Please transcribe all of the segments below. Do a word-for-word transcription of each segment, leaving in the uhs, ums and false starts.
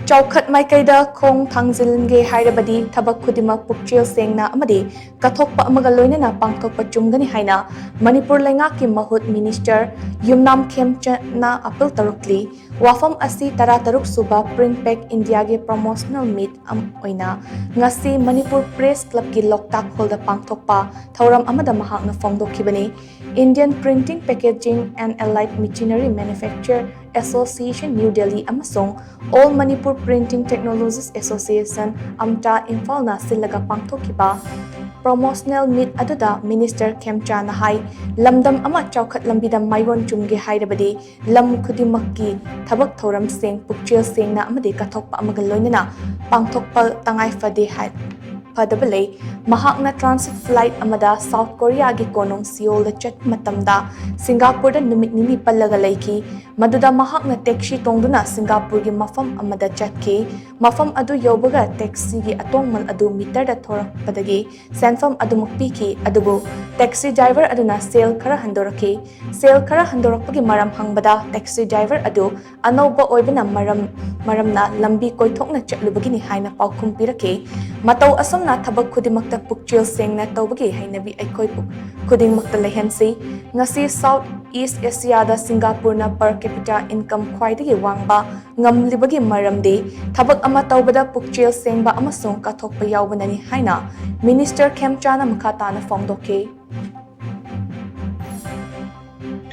ꯆꯥꯎꯈꯠ ꯃꯥꯏꯀꯩꯗ ꯈꯣꯡ ꯊꯥꯡꯖꯤꯟꯒꯦ ꯍꯥꯏꯔꯕꯗꯤ ꯊꯕꯛ ꯈꯨꯗꯤꯡꯃꯛ ꯄꯨꯛꯆꯦꯜ ꯁꯦꯡꯅ ꯑꯃꯗꯤ ꯀꯠꯊꯣꯛꯄ ꯑꯃꯒ ꯂꯣꯏꯅꯅ ꯄꯥꯡꯊꯣꯛꯄ ꯆꯨꯝꯒꯅꯤ ꯍꯥꯏꯅ ꯃꯅꯤꯄꯨꯔ ꯂꯩꯉꯥꯛꯀꯤ ꯃꯍꯨꯠ ꯃꯤꯅꯤꯁꯇꯔ ꯌꯨꯝꯅꯥꯝ ꯈꯦꯝꯆꯟꯅ ꯑꯥꯄꯤꯜ ꯇꯧꯔꯛꯂꯤ꯫ ꯋꯥꯐꯝ ꯑꯁꯤ ꯇꯔꯥꯇꯔꯨꯛ ꯁꯨꯕ ꯄ꯭ꯔꯤꯟ ꯄꯦꯛ ꯏꯟꯗꯤꯌꯥꯒꯤ ꯄ꯭ꯔꯣꯃꯣꯁꯅꯦꯜ ꯃꯤꯠ ꯑꯃ ꯑꯣꯏꯅ ꯉꯁꯤ ꯃꯅꯤꯄꯨꯔ ꯄ꯭ꯔꯦꯁ ꯀ꯭ꯂꯕꯀꯤ ꯂꯣꯛꯇꯥꯛ ꯍꯣꯜꯗ ꯄꯥꯡꯊꯣꯛꯄ ꯊꯧꯔꯝ ꯑꯃꯗ ꯃꯍꯥꯛꯅ ꯐꯣꯡꯗꯣꯛꯈꯤꯕꯅꯤ꯫ Indian Printing, Packaging and Allied Machinery Manufacture Association, New Delhi ꯑꯃꯁꯨꯡ All Manipur Printing Technologies Association, ꯑꯝꯇꯥ, ꯏꯝꯐꯥꯜꯅ ꯁꯤꯜꯂꯒ ꯄꯥꯡꯊꯣꯛꯈꯤꯕ ꯄ꯭ꯔꯣꯃꯣꯁꯅꯦꯜ ꯃꯤꯠ ꯑꯗꯨꯗ ꯃꯤꯅꯤꯁꯇꯔ ꯈꯦꯝꯆꯥꯅ ꯍꯥꯏ, ꯂꯝꯗꯝ ꯑꯃ ꯆꯥꯎꯈꯠ ꯂꯝꯕꯤꯗ ꯃꯥꯏꯑꯣꯟ ꯆꯨꯝꯒꯦ ꯍꯥꯏꯔꯕꯗꯤ ꯂꯝ ꯈꯨꯗꯤꯡꯃꯛꯀꯤ ꯊꯕꯛ ꯊꯧꯔꯝꯁꯤꯡ ꯄꯨꯛꯆꯦꯜ ꯁꯦꯡꯅ ꯑꯃꯗꯤ ꯀꯠꯊꯣꯛꯄ ꯑꯃꯒ ꯂꯣꯏꯅꯅ ꯄꯥꯡꯊꯣꯛꯄ ꯇꯉꯥꯏ ꯐꯗꯦ ꯍꯥꯏ, ꯐꯗꯕ ꯂꯩ꯫ ꯃꯍꯥꯛꯅ ꯇ꯭ꯔꯥꯟꯁꯤꯠ ꯐ꯭ꯂꯥꯏꯠ ꯑꯃꯗ ꯁꯥꯎꯠ ꯀꯣꯔꯤꯌꯥꯒꯤ ꯀꯣꯅꯨꯡ ꯁꯤꯑꯣꯜꯗ ꯆꯠꯄ ꯃꯇꯝꯗ ꯁꯤꯡꯒꯥꯄꯨꯔꯗ ꯅꯨꯃꯤꯠ ꯅꯤꯅꯤ ꯄꯜꯂꯒ ꯂꯩꯈꯤ꯫ ꯃꯗꯨꯗ ꯃꯍꯥꯛꯅ ꯇꯦꯛꯁꯤ ꯇꯣꯡꯗꯨꯅ ꯁꯤꯡꯒꯥꯄꯨꯔꯒꯤ ꯃꯐꯝ ꯑꯃꯗ ꯆꯠꯈꯤ꯫ ꯃꯐꯝ ꯑꯗꯨ ꯌꯧꯕꯒ ꯇꯦꯛꯁꯤꯒꯤ ꯑꯇꯣꯡꯃꯜ ꯑꯗꯨ ꯃꯤꯇꯔꯗ ꯊꯣꯔꯛꯄꯗꯒꯤ ꯁꯦꯟꯐꯝ ꯑꯗꯨꯃꯛ ꯄꯤꯈꯤ, ꯑꯗꯨꯕꯨ ꯇꯦꯛꯁꯤ ꯗ꯭ꯔꯥꯏꯚꯔ ꯑꯗꯨꯅ ꯁꯦꯜ ꯈꯔ ꯍꯟꯗꯣꯔꯛꯈꯤ꯫ ꯁꯦꯜ ꯈꯔ ꯍꯟꯗꯣꯔꯛꯄꯒꯤ ꯃꯔꯝ ꯍꯪꯕꯗ ꯇꯦꯛꯁꯤ ꯗ꯭ꯔꯥꯏꯚꯔ ꯑꯗꯨ ꯑꯅꯧꯕ ꯑꯣꯏꯕꯅ ꯃꯔꯝ, ꯃꯔꯝꯅ ꯂꯝꯕꯤ ꯀꯣꯏꯊꯣꯛꯅ ꯆꯠꯂꯨꯕꯒꯤꯅꯤ ꯍꯥꯏꯅ ꯄꯥꯎꯈꯨꯝ ꯄꯤꯔꯛꯈꯤ꯫ ꯃꯇꯧ ꯑꯁꯨꯝꯅ ꯊꯕꯛ ꯈꯨꯗꯤꯡꯃꯛꯇ ꯄꯨꯛꯆꯦꯜ ꯁꯦꯡꯅ ꯇꯧꯕꯒꯤ ꯍꯩꯅꯕꯤ ꯑꯩꯈꯣꯏ ꯄꯨ-, ꯈꯨꯗꯤꯡꯃꯛꯇ ꯂꯩꯍꯟꯁꯤ꯫ ꯉꯁꯤ ꯁꯥꯎꯠ ꯏꯁ ꯑꯦꯁꯤꯌꯥꯗ ꯁꯤꯡꯒꯥꯄꯨꯔꯅ per capita income ꯈ꯭ꯋꯥꯏꯗꯒꯤ ꯋꯥꯡꯕ ꯉꯝꯂꯤꯕꯒꯤ ꯃꯔꯝꯗꯤ ꯊꯕꯛ ꯑꯃ ꯇꯧꯕꯗ ꯄꯨꯛꯆꯦꯜ ꯁꯦꯡꯕ ꯑꯃꯁꯨꯡ ꯀꯠꯊꯣꯛꯄ ꯌꯥꯎꯕꯅꯅꯤ ꯍꯥꯏꯅ ꯃꯤꯅꯤꯁꯇꯔ ꯈꯦꯝꯆꯥꯅ ꯃꯈꯥ ꯇꯥꯅ ꯐꯣꯡꯗꯣꯛꯈꯤ꯫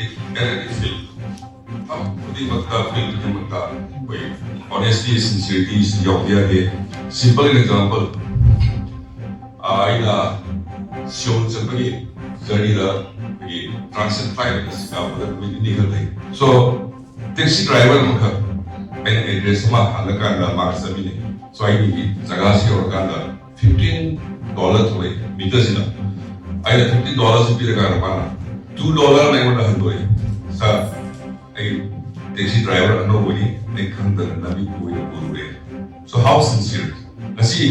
It very difficult. ꯊꯕꯛ ꯈꯨꯗꯤꯡꯃꯛꯇ, field ꯈꯨꯗꯤꯡꯃꯛꯇ ꯑꯩꯈꯣꯏ honesty, sincerity ꯁꯤ ꯌꯥꯎꯗ ꯌꯥꯗꯦ꯫ Simple example, ꯑꯩꯅ ꯁꯤꯑꯣꯜ ꯆꯠꯄꯒꯤ journey ꯗ ꯑꯩꯈꯣꯏꯒꯤ transit flight ꯑꯃꯗ ꯁꯤꯡꯒꯥꯄꯨꯔꯗ ꯅꯨꯃꯤꯠ ꯅꯤꯅꯤ ꯈꯛ ꯂꯩ꯫ So, taxi driver ꯑꯃꯈꯛ ꯑꯩꯅ address ꯑꯃ ꯍꯪꯉꯀꯥꯟꯗ ꯃꯥꯒ ꯆꯠꯃꯤꯟꯅꯩ꯫ So, ꯑꯩꯒꯤ ꯖꯒꯥꯁꯤ ꯌꯧꯔꯀꯥꯟꯗ fifteen dollar ꯊꯣꯛꯂꯛꯏ meter ꯁꯤꯅ꯫ ꯑꯩꯅ fifteen dollar ꯁꯤ ꯄꯤꯔꯀꯥꯟꯗ ꯃꯥꯅ two dollar ꯑꯃ ꯑꯩꯉꯣꯟꯗ ꯍꯟꯗꯣꯛꯑꯦ꯫ "Sir, ꯑꯩ taxi driver ꯑꯅꯧꯕꯅꯤ, ꯑꯩ ꯈꯪꯗꯅ ꯂꯝꯕꯤ ꯀꯣꯏꯅ ꯄꯨꯔꯨꯔꯦ." So how sincere? ꯉꯁꯤ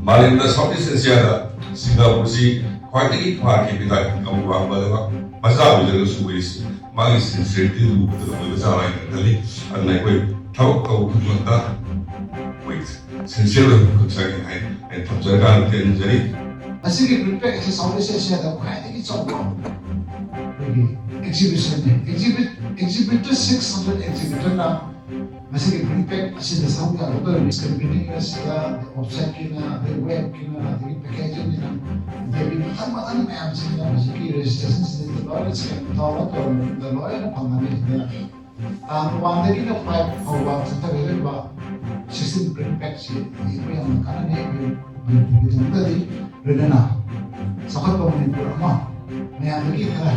ꯃꯥꯂꯦꯝꯗ South East Asia ꯗ ꯁꯤꯡꯒꯥꯄꯨꯔꯁꯤ ꯈ꯭ꯋꯥꯏꯗꯒꯤ per capita income ꯋꯥꯡꯕ ꯂꯩꯕꯥꯛ ꯃꯆꯥ ꯑꯣꯏꯖꯔꯒꯁꯨ ꯑꯣꯏꯔꯤꯁꯤ ꯃꯥꯒꯤ sincerity ꯗꯨ ꯎꯕꯗ ꯑꯣꯏꯕ ꯖꯥꯠꯂ ꯍꯥꯏꯅ ꯈꯜꯂꯤ꯫ ꯑꯗꯨꯅ ꯑꯩꯈꯣꯏ ꯊꯕꯛ ꯇꯧꯕ ꯈꯨꯗꯤꯡꯃꯛꯇ ꯑꯩꯈꯣꯏ ꯁꯤꯟꯁꯤꯌꯔ ꯑꯣꯏꯕ ꯃꯈꯛ ꯆꯪꯉꯤ ꯍꯥꯏ ꯑꯩ ꯊꯝꯖꯔꯀꯥꯟꯗ ꯇꯦꯟꯖꯔꯤ꯫ ꯃꯁꯤꯒꯤ ꯄ꯭ꯔꯤꯟꯄꯦꯛ ꯑꯁꯤ ꯁꯥꯎꯠ ꯏꯁ ꯑꯦꯁꯤꯌꯥꯗ ꯈ꯭ꯋꯥꯏꯗꯒꯤ ꯆꯥꯎꯕ ꯑꯩꯈꯣꯏꯒꯤ ꯑꯦꯛꯖꯤꯕꯤꯁꯟꯅꯤ꯫ ꯑꯦꯛꯖꯤꯕꯤꯇꯔ ꯁꯤꯛꯁ ꯍꯟꯗ꯭ꯔꯦꯠ ꯑꯦꯛꯖꯤꯕꯤꯇꯔꯅ ꯃꯁꯤꯒꯤ ꯄ꯭ꯔꯤꯟꯄꯦꯛ ꯑꯁꯤꯗ ꯁꯔꯨꯛ ꯌꯥꯒꯗꯧꯔꯤꯕ ꯁ꯭ꯀ꯭ꯔꯤꯟ ꯄ꯭ꯔꯤꯟꯇꯤꯡ ꯑꯁꯤꯗ ꯑꯣꯐꯁꯦꯠꯀꯤꯅ, ꯑꯗꯩ ꯋꯦꯕꯀꯤꯅ, ꯑꯗꯒꯤ ꯄꯦꯀꯦꯖꯤꯡꯒꯤꯅ, ꯑꯗꯒꯤ ꯃꯈꯜ ꯃꯈꯜ ꯃꯌꯥꯝꯁꯤꯅ ꯍꯧꯖꯤꯛꯀꯤ ꯔꯦꯖꯤꯁꯇ꯭ꯔꯦꯁꯟꯁꯤꯗ ꯂꯣꯏꯅ ꯁ꯭ꯀꯦꯟ ꯇꯧꯔꯒ ꯇꯧꯔꯕ ꯃꯇꯨꯡꯗ ꯂꯣꯏꯅ ꯐꯪꯒꯅꯤ꯫ ꯑꯗꯨꯅ ꯇꯥꯡ ꯋꯥꯟꯗꯒꯤꯅ ꯐꯥꯏꯚ ꯐꯥꯎꯕ ꯆꯠꯊꯒꯗꯧꯔꯤꯕ ꯁꯤꯛꯁꯇꯤꯟ ꯄ꯭ꯔꯤꯟꯄꯦꯛꯁꯤ ꯌꯦꯡꯕ ꯌꯥꯝꯅ ꯀꯥꯟꯅꯅꯤ꯫ ꯑꯩꯈꯣꯏ ꯃꯅꯤꯄꯨꯔꯒꯤꯗꯃꯛꯇꯗꯤ ꯂꯣꯏꯅꯅ ꯆꯥꯎꯈꯠꯄ ꯃꯅꯤꯄꯨꯔ ꯑꯃ ꯃꯌꯥꯝꯗꯒꯤ ꯈꯔ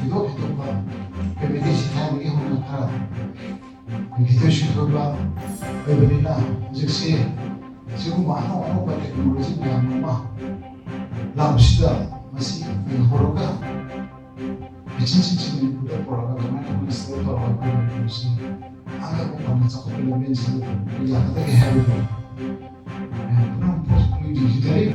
ꯍꯦꯟꯗꯣꯛ ꯍꯦꯟꯗꯣꯛꯄ ꯑꯩꯈꯣꯏ ꯃꯩꯇꯩꯁꯤ ꯊꯥꯏꯅꯗꯒꯤ ꯍꯧꯅ ꯈꯔ ꯑꯩꯈꯣꯏ ꯍꯤꯊꯣꯏ ꯁꯤꯊꯣꯏꯕ ꯑꯣꯏꯕꯅꯤꯅ ꯍꯧꯖꯤꯛꯁꯤ ꯁꯤꯒꯨꯝꯕ ꯑꯅꯧ ꯑꯅꯧꯕ ꯇꯦꯛꯅꯣꯂꯣꯖꯤ ꯃꯌꯥꯝ ꯑꯃ ꯂꯥꯛꯄꯁꯤꯗ ꯃꯁꯤ ꯑꯩꯈꯣꯏ ꯍꯧꯔꯒ ꯃꯦꯆꯤꯟꯁꯤꯡꯁꯤ ꯃꯅꯤꯄꯨꯔꯗ ꯄꯨꯔꯛꯑꯒ ꯀꯃꯥꯏꯅ ꯇꯧꯅ ꯏꯟꯁꯇꯣꯜ ꯇꯧꯔꯒ ꯑꯩꯈꯣꯏ ꯃꯅꯤꯄꯨꯔꯁꯤ ꯑꯉꯛꯄ ꯐꯪꯅ ꯆꯥꯎꯈꯠꯄ ꯂꯝꯕꯦꯟꯁꯤꯗ ꯄꯨꯕ ꯌꯥꯒꯗꯒꯦ ꯍꯥꯏꯕꯗꯨ ꯃꯌꯥꯝ ꯄꯨꯝꯅꯃꯛ ꯄꯣꯠ ꯄꯨꯛꯅꯤꯡ ꯆꯤꯡꯁꯤꯟꯖꯔꯤ꯫